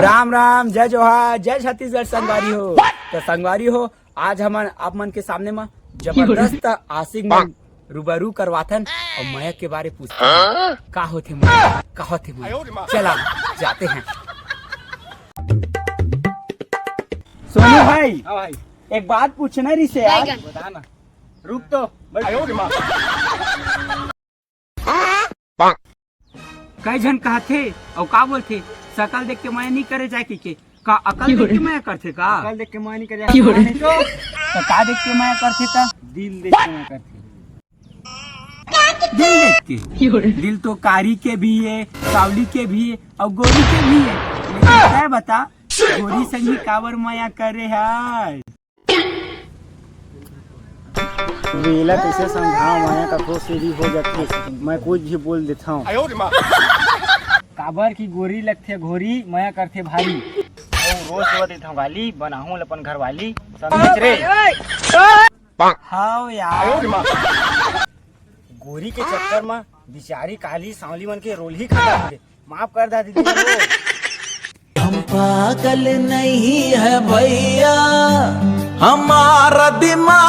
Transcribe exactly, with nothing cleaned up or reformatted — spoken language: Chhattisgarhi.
राम राम, जय जोहार, जय छत्तीसगढ़ संगवारी हो। तो संगवारी हो, आज हमन आप मन के सामने म जबरदस्त आशिक मन रूबरू करवाथन अउ मया के बारे पूछथन। का होथे मया? का होथे मया? चला, जाते हैं। सोनू भाई, हाँ भाई। एक बात पूछना रहिसे यार। बता ना। रुक तो, बैठ। कई झन कहथे अउ का बोलथे, सकल देख के मया नहीं करे जाए कहिके। का अकल देख के मया करथे का? अकल देख के मया नहीं करे जाए। तो का देख के मया करथे त? दिल देख के मया करथे। दिल देख के? दिल तो कारी के भी हे, सावली के भी हे अउ गोरी के भी हे। लेकिन तैं बता, गोरी संगी काबर मया करे है? बेला कइसे समझाव, मया कखरो से भी हो जाथे, मैं कुछ भी बोल देथव। काबर कि गोरी लगथे घोरी, मया करथे भारी। अउ रोज सुबह देथव गाली, बनाहूं अपन घरवाली, समझे रे। हाव यार। गोरी के चक्कर म बिचारी काली सांवली मन के रोल ही खत्म हो गे। माफ कर दा दीदी। हम पागल नहीं है भैया, हमारा दिमाग